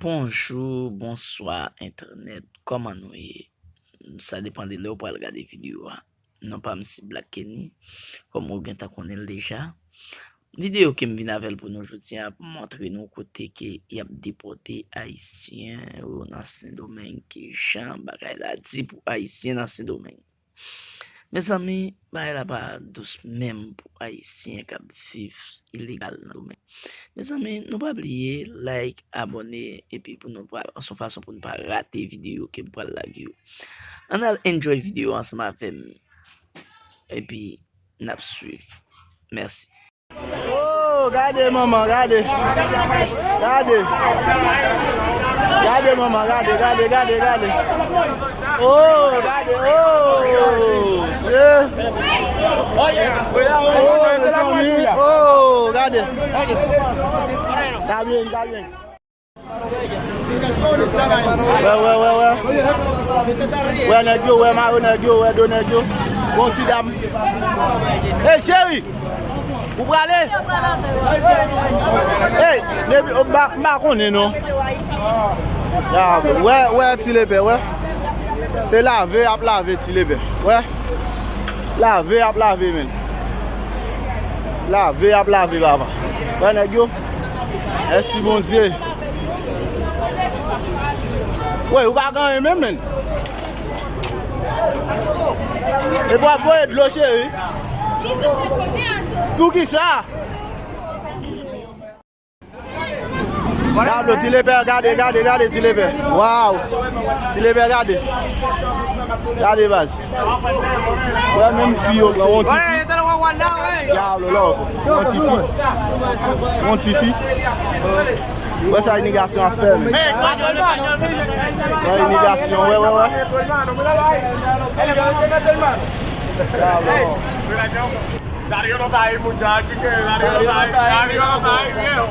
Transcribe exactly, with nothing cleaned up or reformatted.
Bonjou, bonswa entènèt, kòman nou ye? Sa depann de lè w pral gade videyo a. Non pa m se Black Kenny, kòm ou gentan konnen l deja. Videyo ke m vin avè l pou nou jodi a, ap montre nou kote ke y ap depòte Ayisyen yo nan Sendomeng, kijan bagay la di pou Ayisyen nan Sendomeng. Mezanmi, bagay la pa dous menm pou Ayisyen k ap viv ilegal nan Sendomeng. Mezanmi, nou pa bliye like, abòne, epi pou nou pa, se yon fason pou nou pa rate videyo ke m pral lage yo. Ann al enjoy videyo ansanm avè m, epi n ap swiv. Mèsi. Oh, gade manman, gade. Gade. Gade manman, gade, gade, gade, gade. Oh, gade, oh, se. Oh, mezanmi, oh, gade. Gade, gade. Wè, wè, wè, wè. Wè nèg yo, wè mayo nèg yo, wè do nèg yo. Bon ti dam. Ey, cheri! Ou prale? Ey, depi, m pa, m pa konnen non. Ya, wè, wè, ti lepè, wè. Se lave, y ap lave, ti lepè. Wè. Lave, y ap lave, menn. Lave, y ap lave, papa. Wè nèg yo. Mèsi Bondye. Wey, ou pa gen anyen menm, menn. E w ap voye dlo, cheri. Poukisa? Gade, ti lepè, gade, gade, gade, ti lepè. Waw. Ti lepè, gade. Gade, baz. Wè, menm fi yo pran yon ti fi. Dyablo, lòk. Yon ti fi. Yon ti fi. Wè sa imigrasyon ap fè, men. Wè imigrasyon, wè, wè, wè. Dyablo. Dario no está ahí, muchachos, que Dario no está ahí, Dario no está ahí, viejo.